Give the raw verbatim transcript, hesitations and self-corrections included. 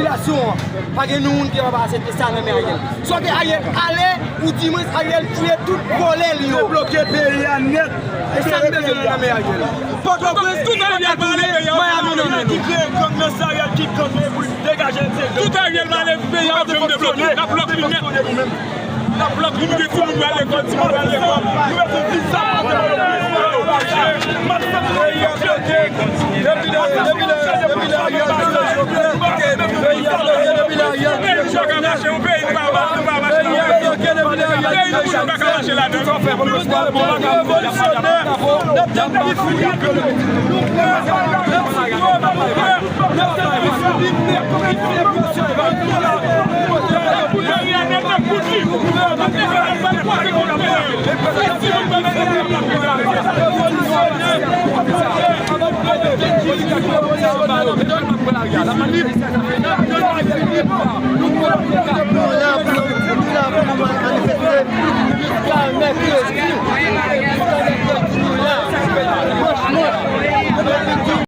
Popilasyon an, pa gen nou moun ki pa aksepte sa nan men Ariel. Swa ke Ariel ale, ou dimwens Ariel tiye tout vòlè li yo. Debloke peyi a nèt. E sa n bezwen nan men Ariel. Pòtoprens, tout Ariel pale, Miami nan men nou. Ki kreye gang nan, se Ariel ki gang nan, pou l degaje l, se gang. Tout Ariel pale, peyi a ap janm debloke. N ap lòk li nèt. N ap lòk li, gen timoun pral lekòl, timoun pral lekòl. Nou bezwen vin sa. Peyi a bloke. Depi lè, depi lè, depi lè Ariel vin la, peyi a bloke depi lè Ariel vin la. Peyi a bloke depi lè Ariel vin la. Tout sa fè pou nou. Revolisyon, n ap